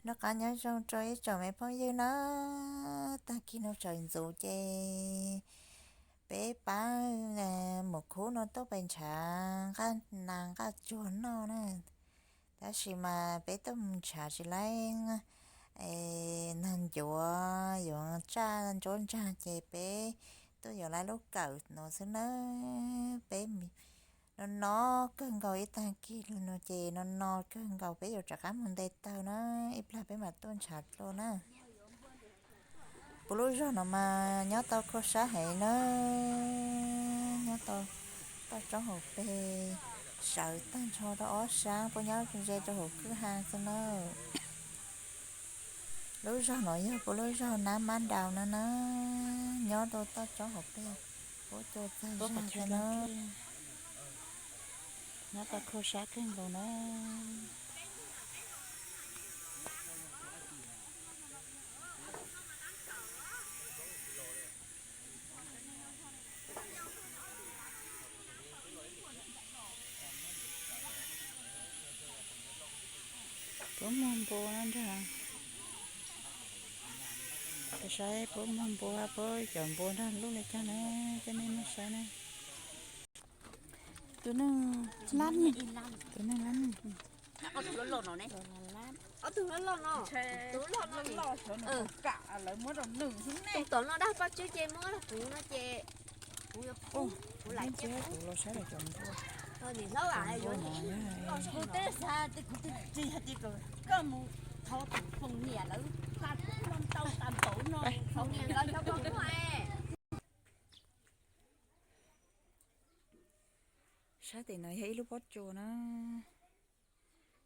Noj qab nyob zoo rau ib tsoom me phooj ywg na. Tag kis no sawv ntxov ces peb pab mus khub no tuaj pem ntshav nqaj nas nqaj tsuag noj na. Tab sis mas peb tuaj mus ntshav tsis laib nag ncuav yuav tsaj ntsuab ntsag ces peb tuaj yuav lawv lub kawm no xwb na. Peb no no kawg nkaus ib tag kis no ces no no kawg nkaus peb yuav rov qab mus nte taws na. Ib plag peb mam tuaj ntshav dua na. Puv lub zog no mas nyob tau khuab sab heev na. Nyob tau toj roob hauv pes, sawv tag nrho rau ob sab puab nyob ze rau hauv kwj ha xwb na. Lub zog no yog puv lub zog nab mab daus no na. Nyob rau toj roob hauv pes, puab cua txag zag xwb na. Nyob tau khuab sab kawg nkaus na. Puab muag npua na nrag. Saib puab muag npua, puab cov npua nrag lub li cas na, coj nej maj saib na. Tus neeg lab, tus neeg lab. Tus no dag paj tswb ces muab rau kuv no ces kuv yuav pub, kuv lam cia pub. Niam hlob yuav ib los kuv twb xav tias kuv twb tsis hais tias koj mus thov tus foom niam lawv tag ntau tag npaum no, foom niam nkawd cov poj muag. Sab tim no yog ib lub pob tsuas na,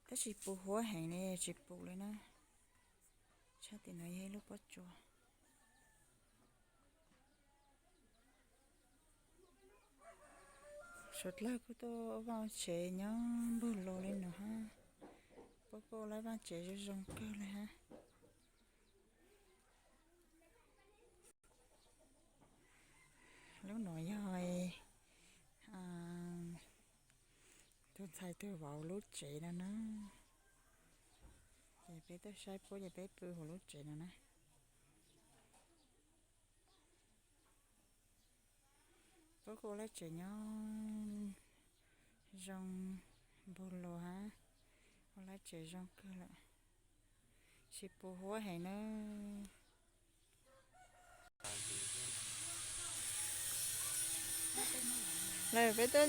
tab sis puv huab heev li tsis pum li na. Sab tim no yog ib lub pob tsuas. Suav dlawg kuj tuaj ua vaj tsev nyob npog los li no hab. Puab kuj ua lawv vaj tsev zoo zoo kawg li hab. Lub no yog tus ntxhais tus vauv lub tsev no na. Ces peb tuaj saib puab ces peb pw hauv lub tsev no na. Puab kuj ua lawv tsev nyob zoo npog los hab, ua lawv tsev zoo kawg lawm, tsis puv huab heev nawb. Peb tuaj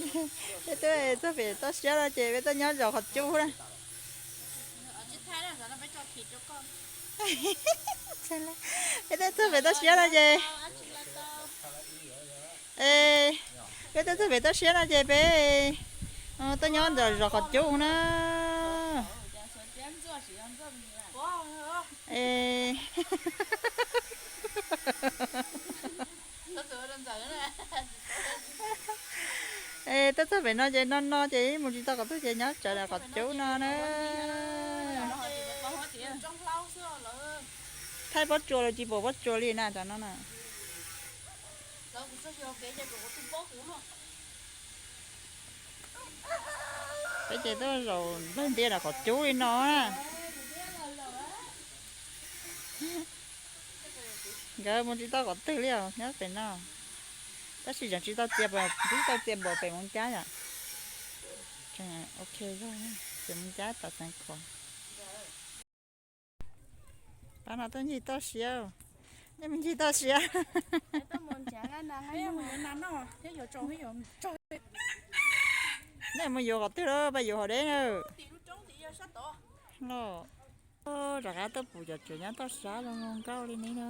txog pem toj siab no ces peb tuaj nyob zov qhov cub na. Peb tuaj txog pem toj siab no ces, peb tuaj txog pem toj siab no ces peb tuaj nyob zov qhov cub na. Tuaj txog pem no ces no no ces ib mus tsis tau qhov twg ces nyob tsawv ntawm qhov cub no na. Thaij pob tsuas los tsis pom pob tsuas li na cov no na. Peb ces tuaj zaum nplawg ntia ntawm qhov cub li no na. Nkawd mus tsis tau qhov twg li os nyob pem no. Tab sis tseem tsis tau txia, tsis tau txia npaum pem Moos Cab yom. Ok, pem Moos Cab tom Xeev Khuam. Pab no tuaj ncig toj siab, nej mus ncig toj siab. Nej mus yuav qhov twg lawm, pab yuav qhov deb na. Los, rov qab tuaj pum cov tsev nyob toj siab zoo nkauj li ne na.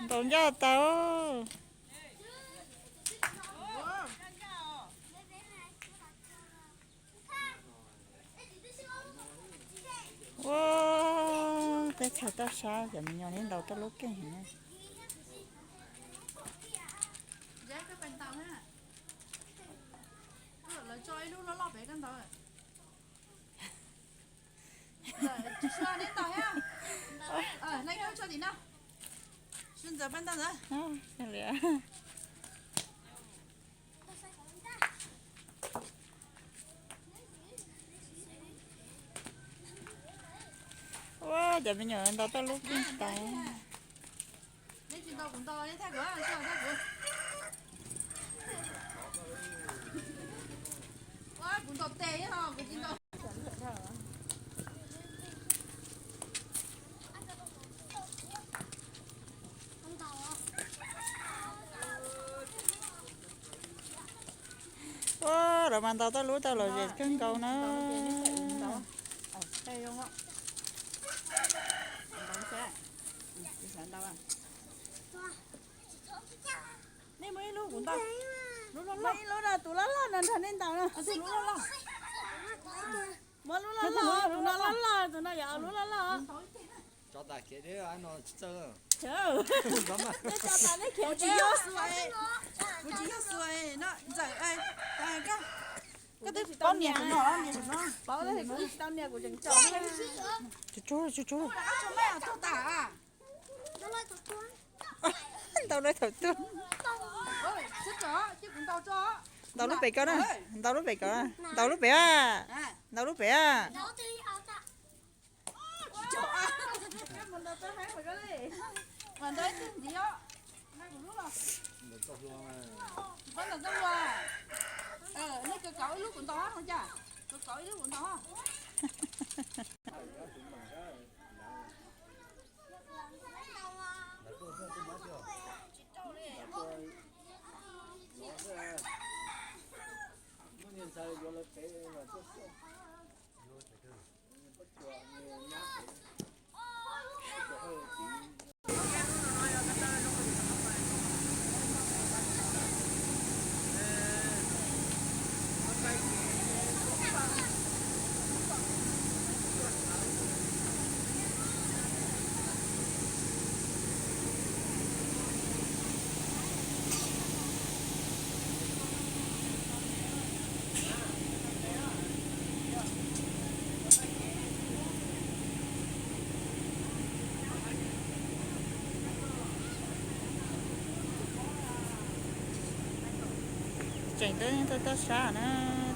Ntaus ncaj tau. Txog toj sab cov me nyuam ntaus tau lub keej heev na. Lawv tso ib lub loj loj pem koj ntaus. Tsis sua neb ntaus thiab. Leej tso tim no. Sua ntxawm pab ntaus ntxawm. Ua cov me nyuam ntaus tau lub keej tas. Neb tsis ntaus kuv ntaus, neb thaj kuv, neb thaj kuv. Ua kuv ntaus tes ho kuv tsis ntaus. Ua, lawv mas ntaus tau lub tau lom zem kawg nkaus na. Nej muab ib lub kuv ntaus. Muab ib lub no, tus loj loj no nrog nej ntaus no. Muab lub loj loj, tus no loj loj, tus no yog lub loj loj. Tso tas khiav, no tsis txawj. Tso tas, nej khiav. Kuv tsis yog xua, kuv tsis yog xua no, Ntxawm, koj twb paub nias no, nias no. Paub, kuv tsis tau nias, kuv tseem tso. Tsuj tsuj, tsuj tsuj. Ntaus lawv thaum tuag. Ntaus lub pem ko na, ntaus lub pem ko, ntaus lub pem a, ntaus lub pem a. Tseem tuaj toj sab na,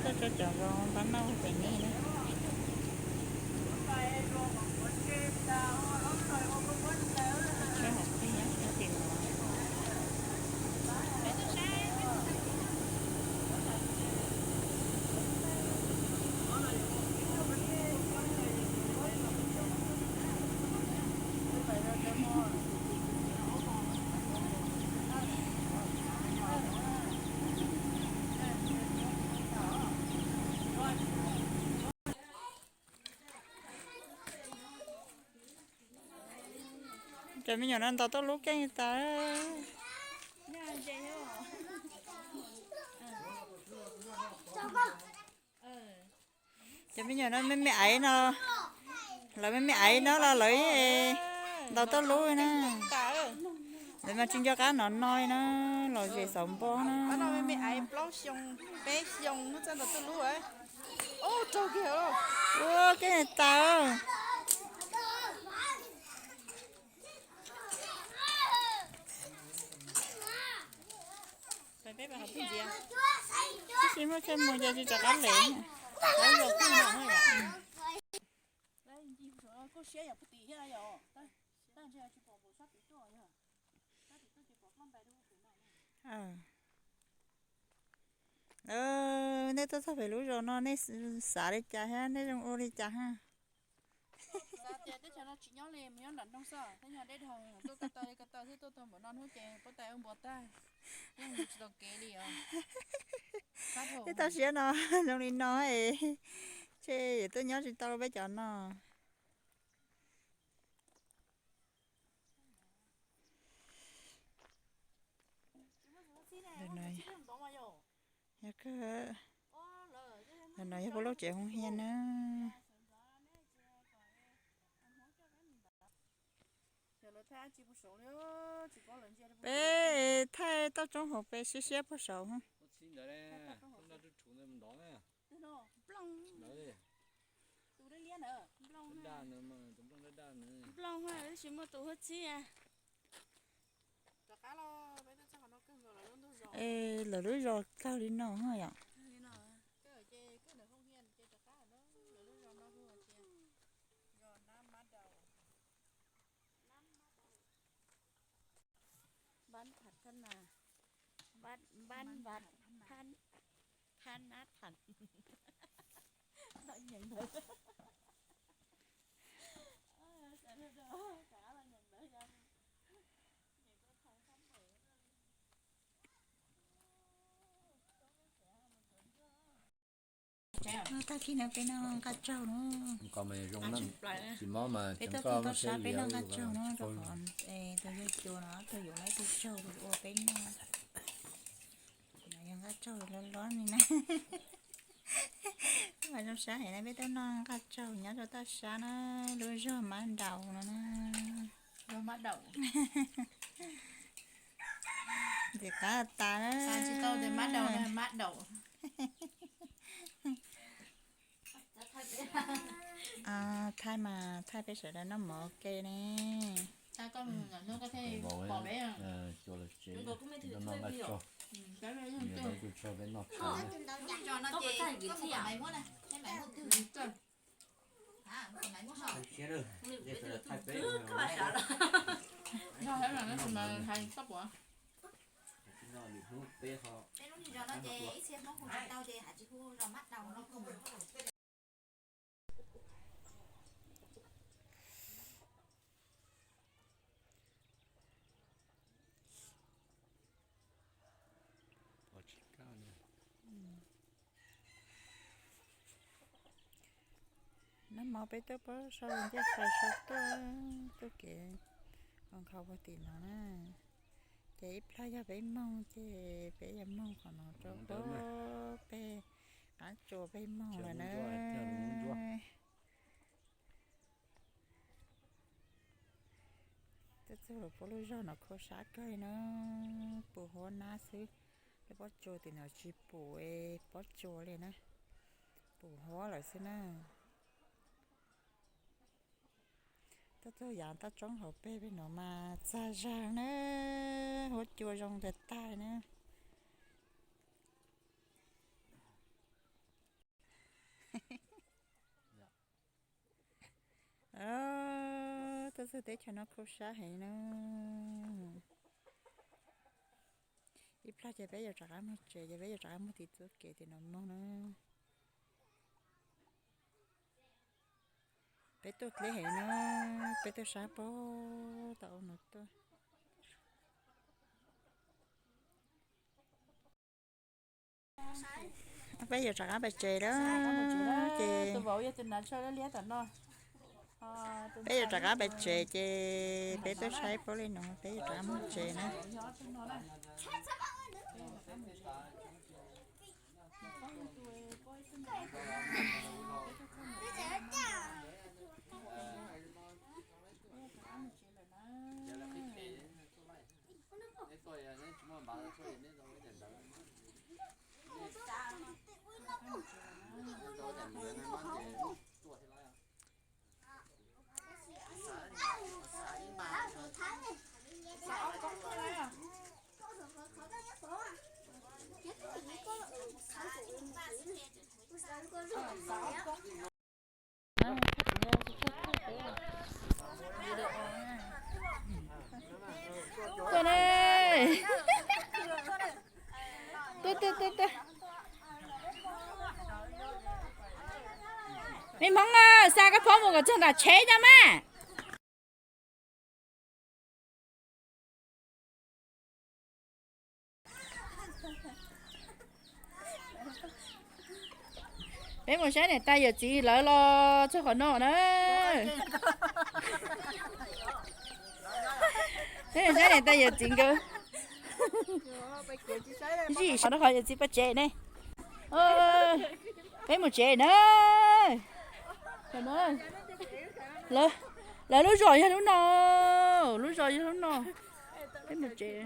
tuaj tso cov zoo pab noj pem nej na. Cov me nyuam no ntaus tau lub keej tas. Cov me nyuam no me me aiv no, lawv me me aiv no los lawv ntaus tau lub na. Lawv mas tsis nco qab nov no na, los zem xauv npo na. Ua keej tas. Tab sis muaj chaw mus ces tsis rov qab lem. Nej tuaj txog pem lub zos no nej xav li cas thiab nej zoo ua li cas ha? Xav tias teb chaws no tsis nyob li, mus nyob nram nroog xwb, tej nyuag deb dhau, tuaj ko taw li ko taw xwb, tuaj tau npaum no hnub ces pob tais ua npua tag, yeej mus tsis tau kev li os. Tej toj siab no zoo li no es, ces yuav tuaj nyob tsis tau peb cov no. Ntawm no yog puab lub tsev hoo hias na. Peb thaij toj roob hauv pes siab siab puag saud. Nplooj, tab sis muaj tus huab txhib. Es lawv lub zos tawg li no yom. Npab npab npab, phab nab tham. Tag kis no peb noj nqaj tsaug no. Peb tuaj toj sab peb noj nqaj tsaug no rau qhov tus yawg cuas no tuaj yuav lawv tus tsaug ua peb noj. Yog nqaj tsaug loj loj li na. Mas zoo sab heev na, peb tuaj noj nqaj tsaug nyob rau toj sab na, lub zog Mab Daus no na. Ntxim qab tas na. Thaij mas thaij peb sawv daws noj mov ua ke ne. Noj mov peb tuaj pab sau ncaj fais sau tuaj, tuaj kev nkhaus puag tim no na. Ces ib plag yog peb moog ces peb yuav moog qhov no rau pem qab tsua peb moog lawm na. Tuaj txug puab lub zog no khau sab kawg na, pum huab nab xwb. Lub pob tsuas tim no tsis pum pob tsuas li na, pum huab lawm xwb na. Tuaj txug yav toj roob hauv peg pem no mas txag zag na, huab cua zoo tag tag na. Tuaj txug teb chaws no khau sab heev na. Ib plag ces peb yuav rov qab moog tsev, ces peb yuav rov qab moog tim txoj kev tim no moog na. Peb tuaj dleb heev na, peb tuaj sab puag tom u no tuaj. Peb yuav rov qab pem tsev lawm ces, peb yuav rov qab pem tsev ces peb tuaj saib puab li no, peb yuav rov qab moog tsev na. Tuaj ne. Tuaj, tuaj, tuaj, tuaj. Me Hmoob, xa koj phob mus kom txog nram tsheb coj mas. Peb mus saib niam tais yawm txiv lawv los txog qhov no na. Peb mus saib niam tais yawm txiv nkawd. Zij sov rau qhov yawm txiv pab tsev ne. Peb mus tsev na. Lawv lub zos yog lub no. Lub zos yog lub no. Peb mus tsev.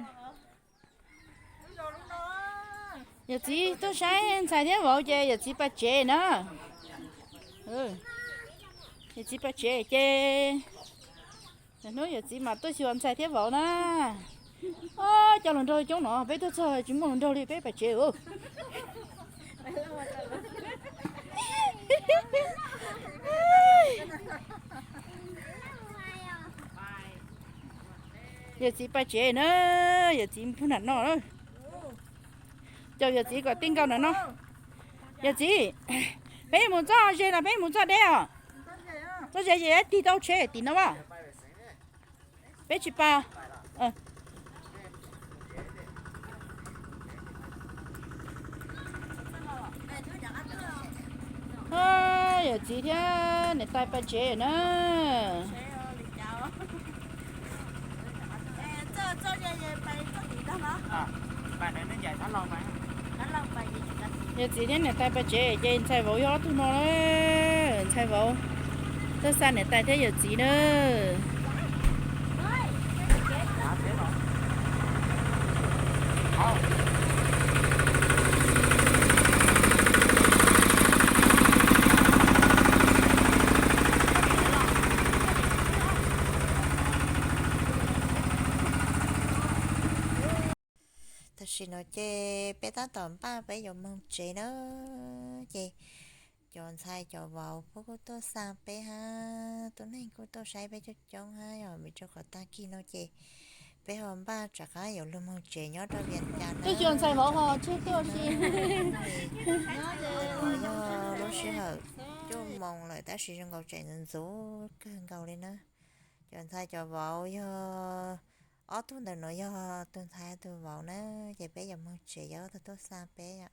Yawm txiv tuaj saib ntxhais thiab vauv ces yawm txiv pais tsev na. Yawm txiv pais tsev ces hnub yawm txiv mam tuaj xyuas ntxhais thiab vauv na. Cov hluas nraug coob no peb tuaj txog tsis muaj hluas nraug li peb pais tsev. Yawm txiv pais tsev na, yawm txiv pug nram no. Caum yawm txiv kom tij nkaus nram no. Yawm txiv, peb mus txoj ze los peb mus txoj deb os? Txoj ze ces tig tau tsheb tim no as. Peb tsis pas. Yawm txiv thiab niam tais pais tsev na. Yawm txiv thiab niam tais pais tsev ces ntxhais vauv yog ob tug no na. Ntxhais vauv tuaj xa niam tais thiab yawm txiv na. Tam sim no ces peb tab tom npaj peb yuav moog tsev na. Ces cov ntxhais cov vauv puab kuj tuaj xa peb hab, tuab neeg kuj tuaj saib peb coob coob hab, yog vim rau qhov tag kis no ces peb ho npaj rov qab yuav lug moog tsev nyob rau Vias Cas na. Tuaj xyuas ntxhais vauv ho tseg tuaj si. Yog lub sij hawm cuaj moos lawm tab sis zoo nkaus tseem ntxuv ntxuv kawg nkaus li na. Cov ntxhais cov vauv yog ob tug ntawm no yog tug ntxhais tug vauv na, ces peb yuav moog tsev yog ob tug tuaj xa peb yom.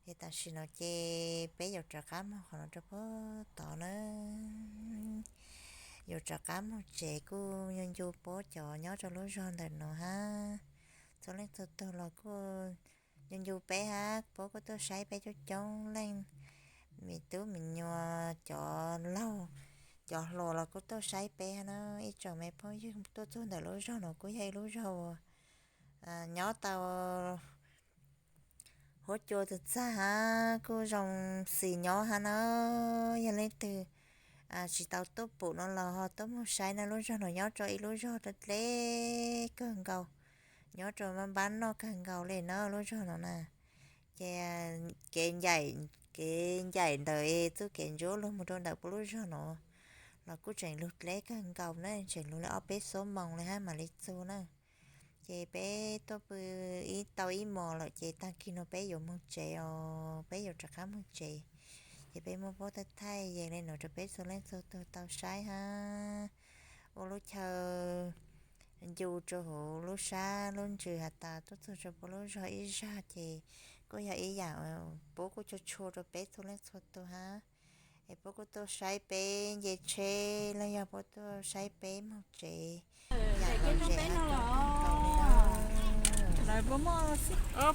Ces tam sim no ces peb yuav rov qab moog qhov no rau puag tod na. Yuav rov qab moog tsev kuj ncu ncu puab cov nyob rau lub zog ntawm no hab. Txhua leej txhua tug los kuj ncu ncu peb hab, puab kuj tuaj saib peb coob coob leej, me tub me nyuam, cov laug cov hluas los kuj tuaj saib peb hab na. Ib tsoom me phooj ywg tuaj txug ntawm lub zog no kuj yog ib lub zog uas nyob tau huab cua txag txag hab, kuj zoo xis nyob hab na. Yog leej twg tsis tau tuaj pum no los ho tuaj moog saib na, lub zog no nyob rau ib lub zog dleb dleb kawg nkaus, nyob rau npab npab noj kawg nkaus li na lub zog no na. Ces kev ncaim, kev ncaim ntawm txuj kev ntsuab lug moog rau ntawm puab lub zog no los kuj tseem lug dleb kawg nkaus na, tseem lug li ob peb xuab moos li hab mam li txug na. Ces peb tuaj pw ib tau ib mos lawm ces tag kis no peb yuav moog tsev os, peb yuav rov qab moog tsev. Ces peb muab puab thaij thaij yees li no rau peb txhua leej txhua tug tau saib hab. Ua lub chaw ncu rau huv lub sab lub ntsws has tas tuaj txug rau puab lub zog ib zag ces kuj yog ib yaam puab kuj tshua tshua rau peb txhua leej txhua tug hab. Es puab kuj tuaj saib peb nce tsheb los yog puab tuaj saib peb moog tsev.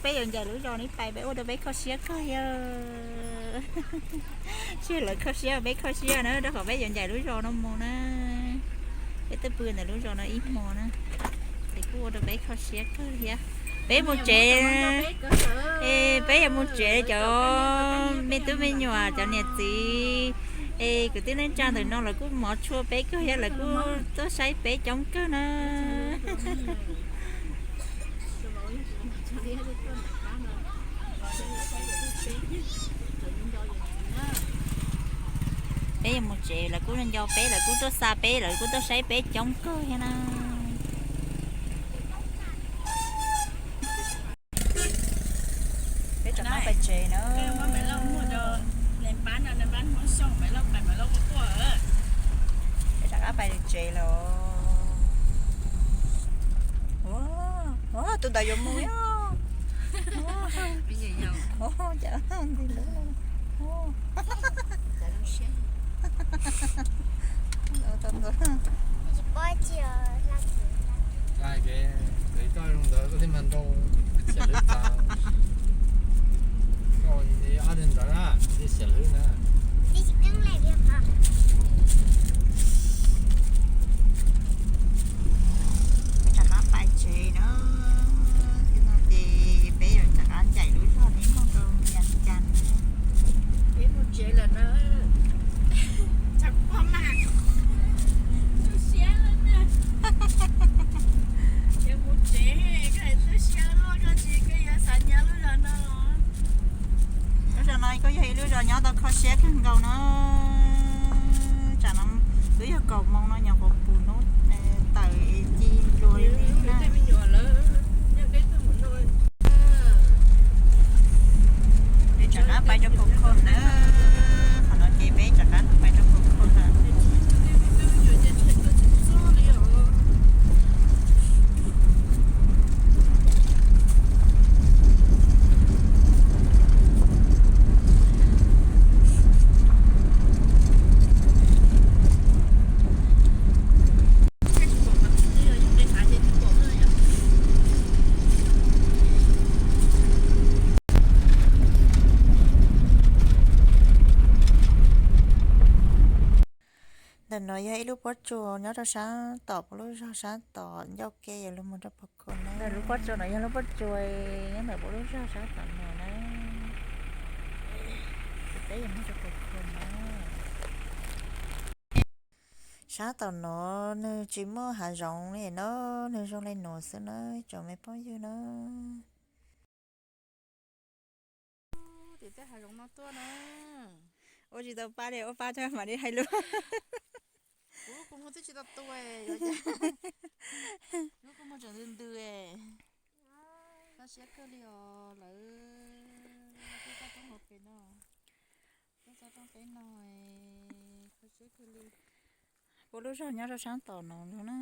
Peb yuav ncaim lub zos no pais peb ua rau peb kho siab kawg yog. Sij lawv kho siab peb kho siab na, rau qhov peb yuav ncaim lub zos no moog na. Peb tuaj pw ntawm lub zos no ib hmo na, ces kuj ua rau peb kho siab kawg thiab. Peb mus tsev, es peb yuav mus tsev, cov me tub me nyuam, cov niam txiv, es kwv tij neej tsa ntawm no lawv kuj mov tshua peb kawg thiab, lawv kuj tuaj saib peb coob kawg na. Peb yuav mus tsev, lawv kuj nco peb, lawv kuj tuaj xa peb, lawv kuj tuaj saib peb coob kawg thiab na. Peb rov qab pais tsev na. Peb rov qab pais tsev lawm. Ua, tus ntawd yuav mus os. Cas nti lub. Tsis paub tsi. Koj zoo ntawd koj thiaj mag nrau xiam hlwb txav. Koj ua li ob tug ntawd na, li xiam hlwb na. Nyob tau kho siab kawg nkaus no. Tsam no twb yog kaum moos no nyuam qhuav pum hnub tawm ci nplua li na. Peb rov qab pais rau Phu Khon na. Qhov no ces peb rov qab pais rau Phu Khon lawm. Ntawm no yog ib lub pob tsuas nyob rau sab tom puab lub zog sab tom ncauj ke yuav luag mus rau Phu Khon na. Ntawm lub pob tsuas no yog lub pob tsuas nyob ntawm puab lub zog sab tom no na. Ces peb yuav mus rau Phu Khon na. Sab tom no nws tsis muaj hav zoov li no, nws zoo li no xwb na tsoom me phooj ywg na. Tim tej hav zoov no tuaj na. Ua tsis tau pab li, ua pab tso mam li hais lus. Kuv lub kua muag twb tsis tau tu, lub kua muag tseem ntws ntws. Kho siab kawg li os lawv. Tuaj txog roob hauv pes no, tuaj txog roob peb no, kho siab kawg li. Puab lub zog nyob rau sab tom no lawm na.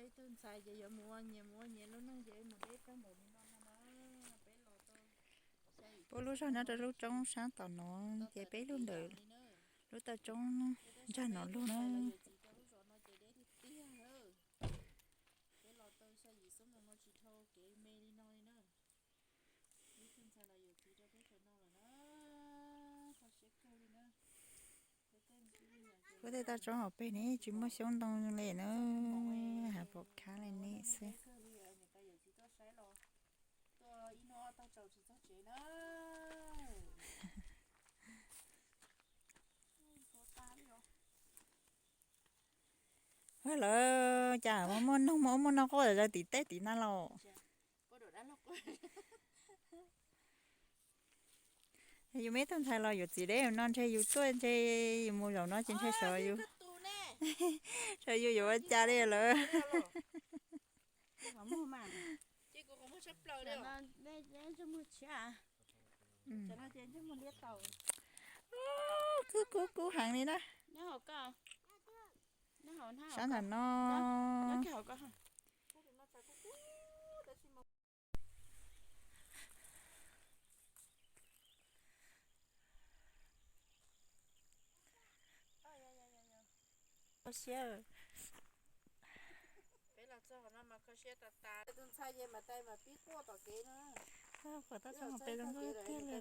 Ib tug ntxhais ces yuav mus ua nyias mus ua nyias lub neej ces mus deb kawg npaum li no na. Peb los tau, puab lub zog nyob rau lub roob sab tom no, ces peb lub ntawm lub taw roob ntsag no lug na. Peb los tau xya yim xuab moos no tsis dhau kev me li no li na. Ib tug ntxhais los yuav txiv rau peb sawv no lawm na. Kho siab kawg li na. Puab tej toj roob hauv pes ne tsis muaj xyoob ntoo li na, hav pom khab li ne xwb. Ua lawm cas muaj muaj noog muaj ub muaj no quaj zaws tim teb tim na los. Yus me tug ntxhais los yuav txiv deb no ntshe yus tuaj ntshe yus mus zaum no ces ntshe sawv yus, sawv yus yuav ua cas li lawm. Kub kub kub heev li na. Sab ntawm no. Kho siab. Peb los txog qhov no mas kho siab tas tas. Tus ntxhais ces mas tais mas pib quaj tom kev no. Pom tej tsob hauv pes zoo nkauj tiag li.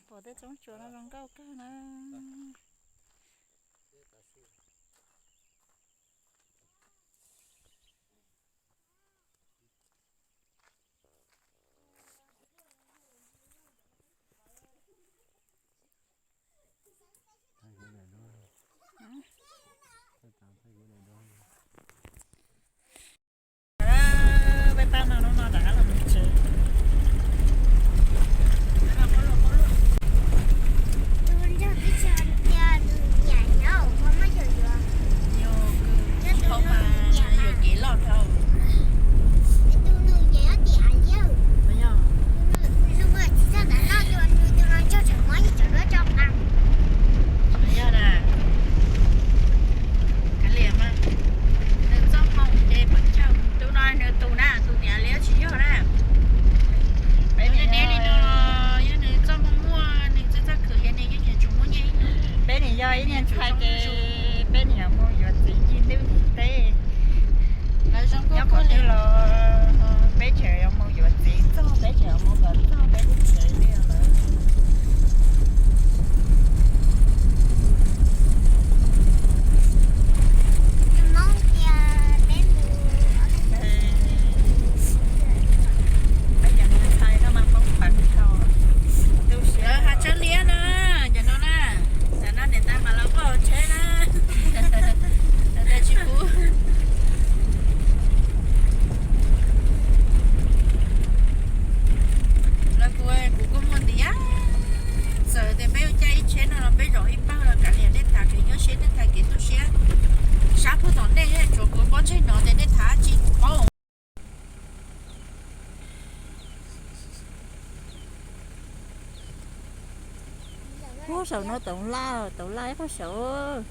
Pom tej tsob tsuas no zoo nkauj kawg na. Peb pab no hnub no rov qab los mus tsev. Qhov saum no tau laj, tau laj ib qhov saum.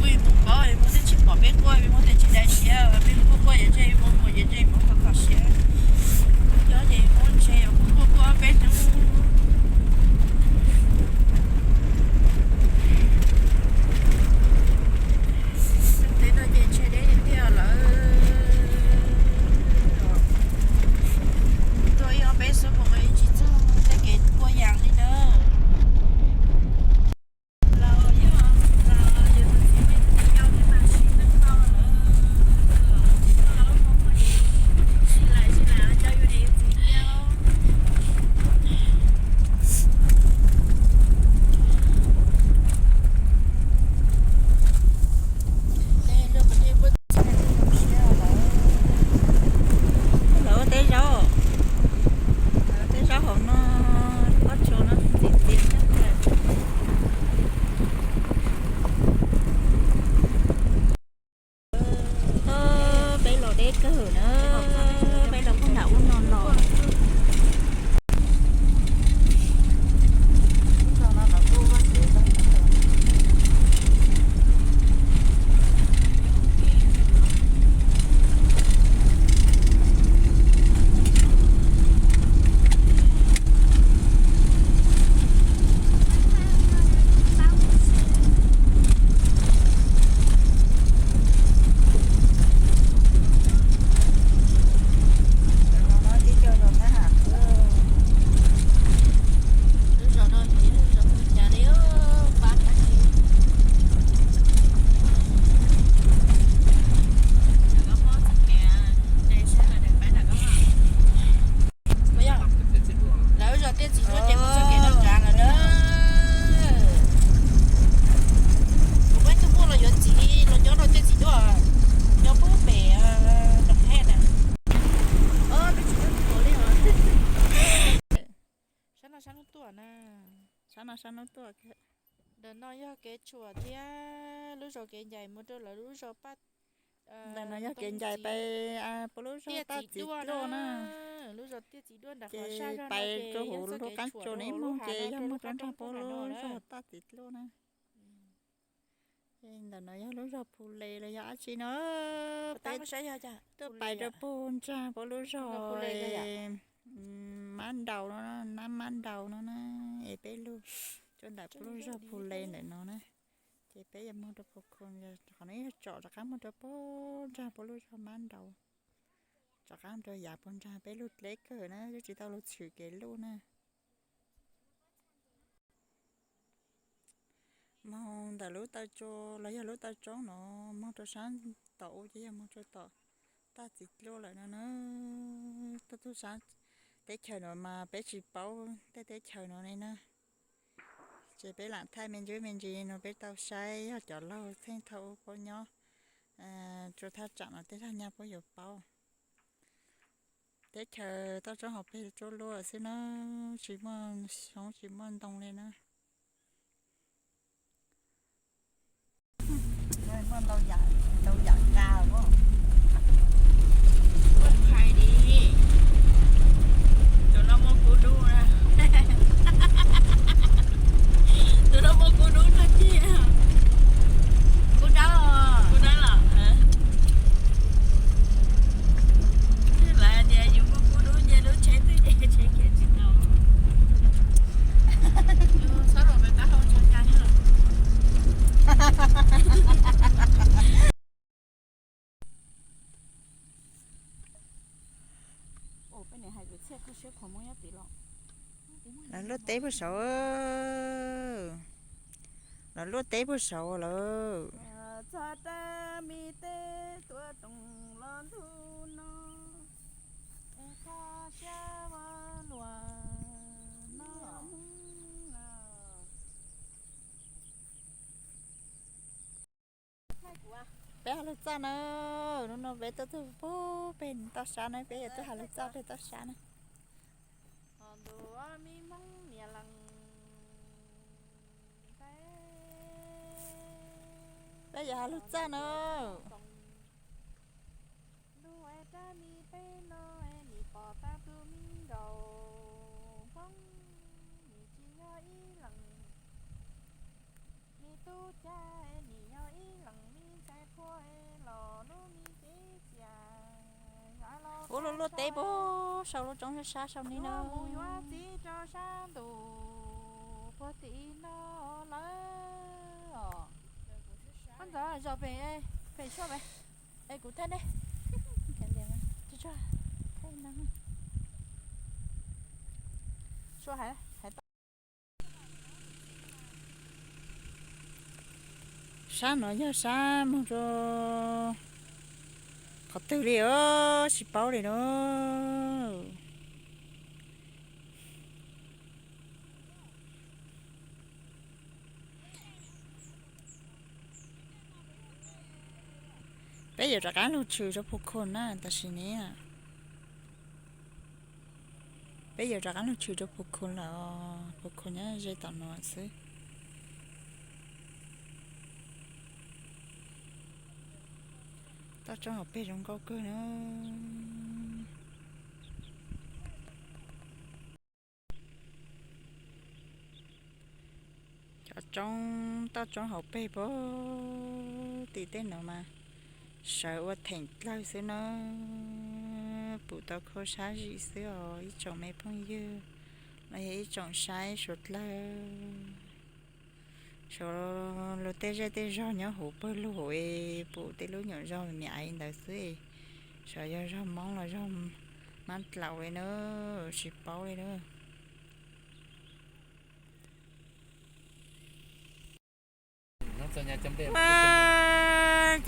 Kuj mus paub, muaj tej tsis pom peb quaj, muaj tej tsis daim siab, peb quaj quaj ces ntshe mus mus ces ntshe mus kom kom siab. Cov ces muab ntshe quaj quaj quaj peb hnub. Tej no ces ntshe deb tiag lawm. Tuaj ib ob peb xuab moos ib tsis txog tej kev quaj yam li na. Lawv ua teb zaub, lawv ua teb zaub hauv no, pob tsuas no ntxim ntxias. Peb los deb kawg na, peb los puag nram ub no los. Lawv zos Tiaj Txiv Duaj ces mus txoj kev nram lawm na. Kuv muaj ib tug muaj los yuav txiv los nyob rau Tiaj Txiv Duaj, nyob puag pem Nroos Theb na. Sab no sab hnub tuaj na. Sab no sab hnub tuaj. Ntawm no yog kev tshuam thiab lub zos kev ncaim mus rau lawv lub zos Paj. Ntawm no yog kev ncaim pais puag lub zos Taj Txiv Duaj na. Lub zos Tiaj Txiv Duaj nram qhov sab zog no pais rau hauv lub qab tsuas ne, mus ces yog mus rau nram puag lub zos Taj Txiv Duaj na. Ntawm no yog lub zos Phu Le los yog dab tsi no. Peb tuaj pais rau puag nrag puag lub zos Mab Nraus no, Nab Mab Nraus no na. Es peb lug rau ntawm puag lub zos Phu Le ntawm no na. Ces peb yuav mus rau puag khu, qhov no yog tsom rov qab mus rau puag nrag puag lub zos Mab Nraus, rov qab rau yav puag nrag. Peb lug deb kawg na, twb tsis tau lug tshwm kev lug na. Moog ntawm lub taw tsua los yog lub taw tsoob no, moog rau sab tom u ces yog moog rau tom Taj Txiv Duaj lawm no na. Tuaj tug sab teb chaws no mas peb tsis paub tej teb chaws no ne na. Ces peb lam thaij me ntsis me ntsis no peb tau saib, yog cov laug txheej thaum ub nyob rua thaj tsam no tej laug nyaj puab yuav paub. Teb chaws toj roob hauv pes tsuab luaj xwb na, tsis muaj xyoob tsis muaj ntoo li na. Tus no muaj kub dub na. Tus no muaj kub dub no tiag. Kub dawb, kub dawb los. Lawv hais tias yus muaj kub dub nce lub tsheb twb nce tsheb khiav tsis tau. Txhob rau peb pab hau tshab ca nyob los. Lawv luaj teb puag saud. Lawv luaj teb puag saud lawm. Txog teb me teb tuav toom los ntug no, es kho siab ua luam no. Peb has lug txaj na, hnub no peb tuaj tug puag peg toj sab na, peb yuav tuaj has lug txaj peg toj sab na. Peb yuav has lug txaj na. Ua luaj luaj teb puag saum lub roob sab sab saum ni no. Mus yuav txiv rau sab ntuj puag tim no lawm. Koj ntxov zos pem, pem suab pem. Es kuv thaij nej. Sab no yog sab moog rua qhov twg li os, tsis paub li no. Peb yuav rov qab lug tshwm rau Phu Khun na tam sim ne. Peb yuav rov qab lug tshwm rau Phu Khun lawm, Phu Khun nyob ze tom no xwb. Toj roob hauv peg zoo nkauj kawg na. Cov roob, toj roob hauv peg puag tim tej no mas sawv ua theem dlawg xwb na. Pum tau kho sab zim xwb os ib tsoom me phooj ywg, los yog ib tsoom saib suav dlawg. Suav lug tej zej tej zog nyob huv pawg lug es pum tej lub nyuam zog me me ntawd xwb. Suav yog zog Moob los zog Mab Dlaus li na, tsis paub li na.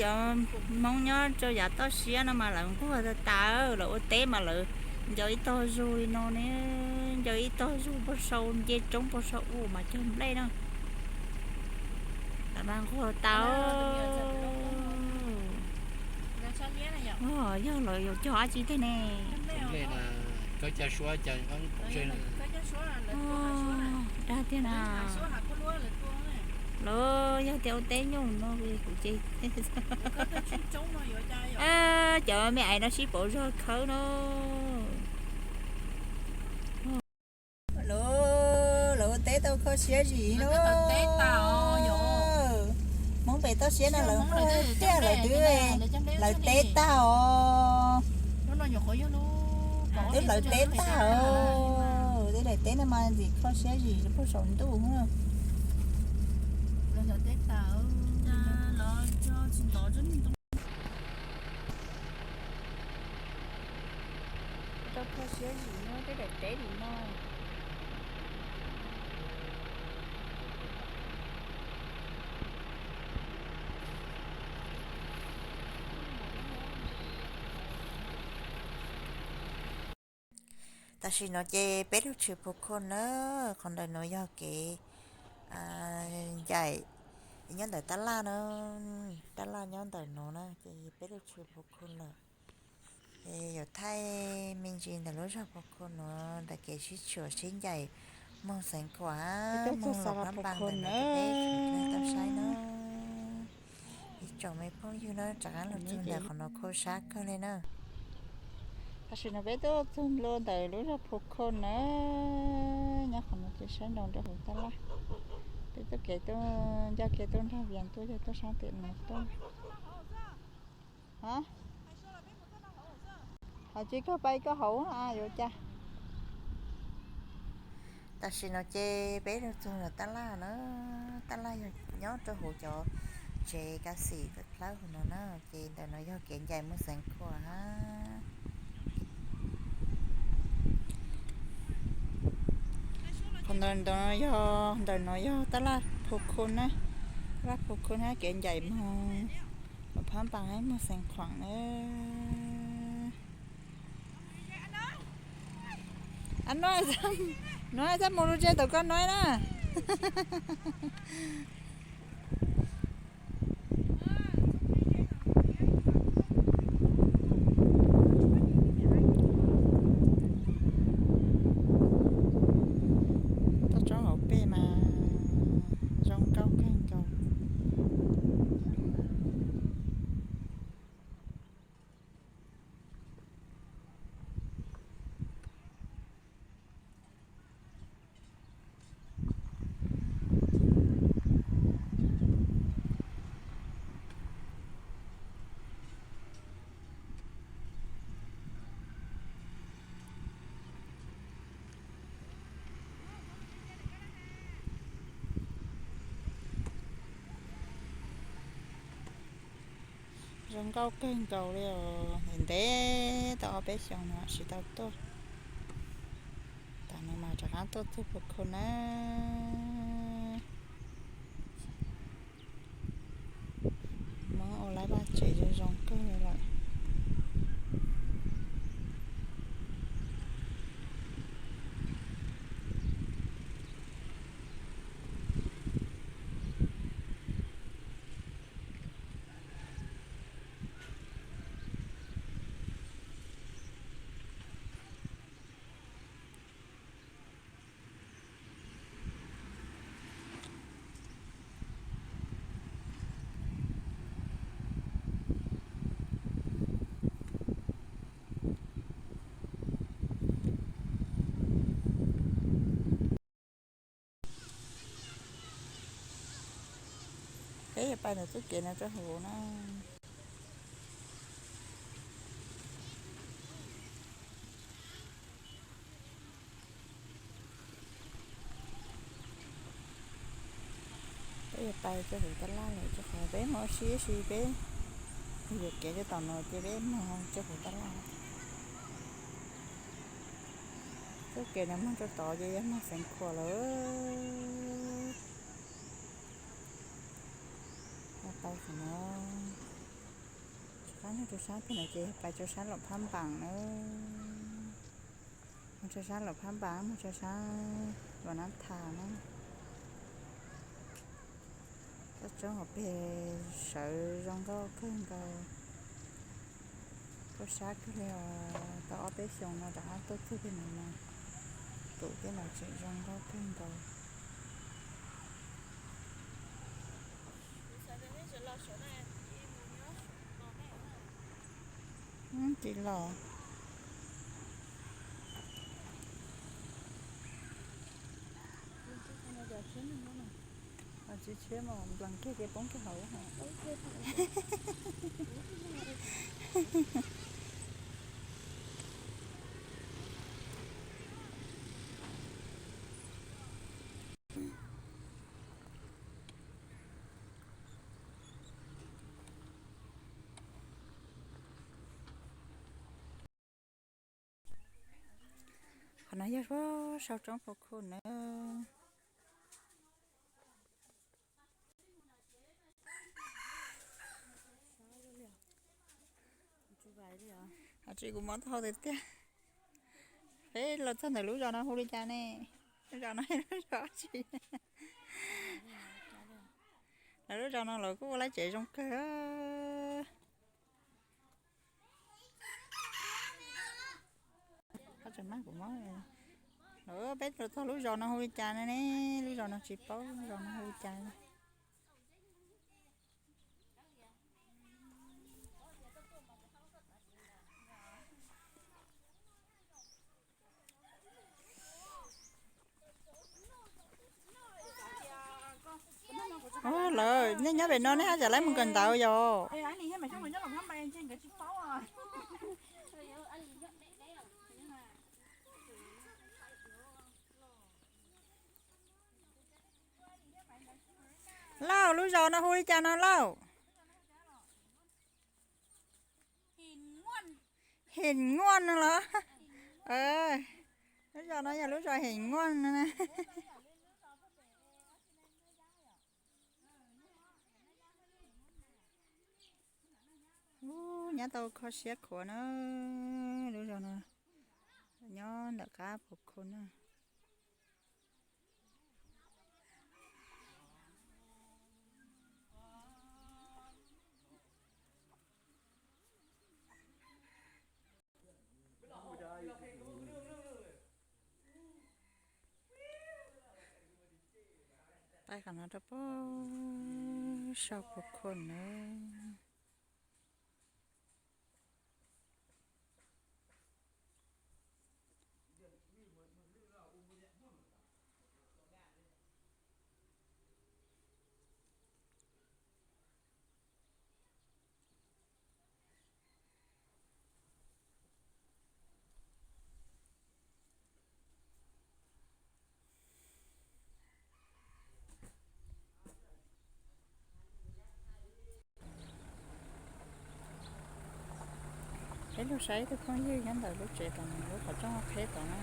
Cov Hmoob nyob rau yav toj siab no mas lawv nquag tas tas, lawv ua teb mas lawv ncaws ib tog zug li no ne, ncaws ib tog zug puag saum nce roob puag saum ub mas cog nplej na. Lawv mas nquag tas. Yog lawv yuav cog dab tsi tiag ne? Dag tiag na. Lawv yog tias ua teb nyuj no kuv ces, cov me ais no sib pauv zog khawb no. Lawv ua teb tau kho siab zim no. Hmoob pem toj siab no lawv nquag tiag, lawv twb, lawv teb tag os. Twb lawv teb tag os, twb lawv teb no mas ntxim kho siab zim puag saum ntuj. Rau kho siab zim no twb daim teb dim no. Tam sim no ces peb lug tshwm Phu Khun na, qhov ntawm no yog kev ncaim nyob ntawm tab laj na, tab laj nyob ntawm no na ces peb lug tshwm Phu Khun lawm. Yuav thaij me ntsis ntawm lub zog Phu Khun no ntawm kev sib tshuam sib ncaim moog Xeev Khuam, moog Luas Phab Npas ntawm no rau peb tau saib na. Ib tsoom me phooj ywg na, rov qab lug txug ntawm qhov no kho sab kawg li na. Tam sim no peb tuaj txug ntua ntawm lub zog Phu Khun na, nyob qhov no ces saib ntau rau huv tab laj. Peb tuaj kev tuaj ncaj kev tuaj nrag Vias tuaj yog tuaj saib tim no tuaj. Hais tsis kawg pais koj hauv yuav cas. Tam sim no ces peb lug txug ntawm tab laj na, tab laj yog nyob rau huv cov tsev kav xim plawg huv no na, ces ntawm no yog kev ncaim moog Xeev Khuam hab. Qhov ntawm no yog, ntawm no yog tab laj Phu Khun na, tab laj Phu Khun hab kev ncaim moog Luas Phab Npas hab moog Xeev Khuam na. Nuav txhob mus lug tse tom koj nuav na. Toj roob hauv peg mas zoo nkauj kawg nkaus. Zoo nkauj kawg nkaus li os, ntev tau ob peb xyoos no tsis tau tuaj. Tam no mas rov qab tuaj txog Phu Khu na. Hmoob ua lawv vaj tsev zoo zoo kawg li lawm. Peb yuav pais ntawm txoj kev no rau hauv na. Peb yuav pais rau hauv tab laj lawm, rau qhov peb mus ua si ib si peb yuam kev rau tom no ces peb mus rau hauv tab laj. Txoj kev no mus rau tod ces yog mus Xeev Khuam lawm. Pais qhov no, rov qab mus rau sab pem no ces yog pais rau sab Luam Phab Npaas na. Mus rau sab Luam Phab Npaas, mus rau sab Luam Nab Thas na. Toj roob hauv pes sawv zoo nkauj kawg nkaus. Tuaj sab kawg li os, tau ob peb xyoos no rov qab tuaj txog tej no mas tus tej no tseem zoo nkauj kawg nkaus. Tsis los. Tsis tshiab mas nplees kiag ces poob kiag hauv. Qhov no yog sau roob Phu Khu na. Tsis kuv mob taub hau tiag tiag. Peb los txog ntawm lub zos no hu li cas ne? Lub zos no lub zos tsi? Lawv lub zos no lawv kuj ua lawv tsev zoo kawg. Peb los txog lub zos no hu li cas ne? Lub zos no tsis paub lub zos no hu li cas. Lawv nej nyob pem no nej haj tseem laib mus kawm ntawv yom? Lauj, lub zos no hu li cas no lauj? Him Nyuaj no los? Lub zos no yog lub zos Him Nyuaj no na. Ub, nyob tau kho siab khuav na, lub zos no nyob ntawm qab Phu Khu na. Pais qhov no rau puag sau Phu Khu na. Mus saib ib tug phooj ywg nyob ntawm lub tsev tom lub qhov rooj qheb tod na.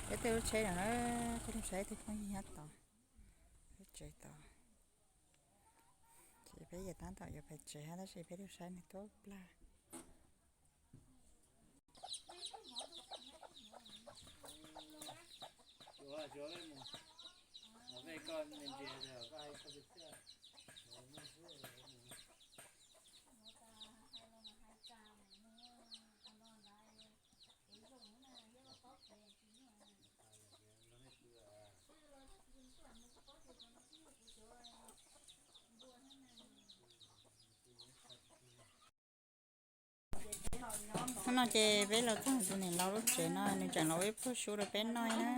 Peb tej lub tsheb no na, kuv mus saib ib tug phooj ywg nyob tod, lub tsev tod. Ces peb yam tab tom yuav pais tsev hab tab sis peb tuaj saib nws tuaj plag. Hnub no ces peb los txog tus niam laus lub tsev no, nws tseem los ua ib pluag su rau peb noj na.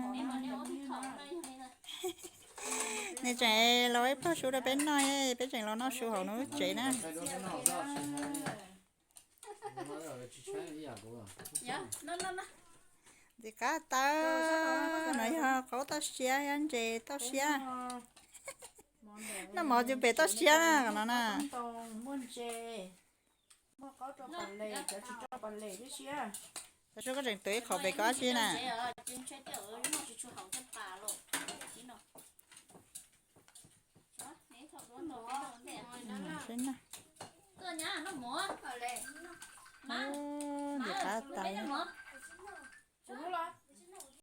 Nws tseem los ua ib pluag su rau peb noj, peb tseem los noj su hauv nws lub tsev na. Ntxim qab tawv, no yog qaub toj siab, yog ntses toj siab. Noj mov tus pem toj siab na, qhov no na. Tau su koj tseem tuav ib qho pem koj dab tsi na. Ntxim qab tawv.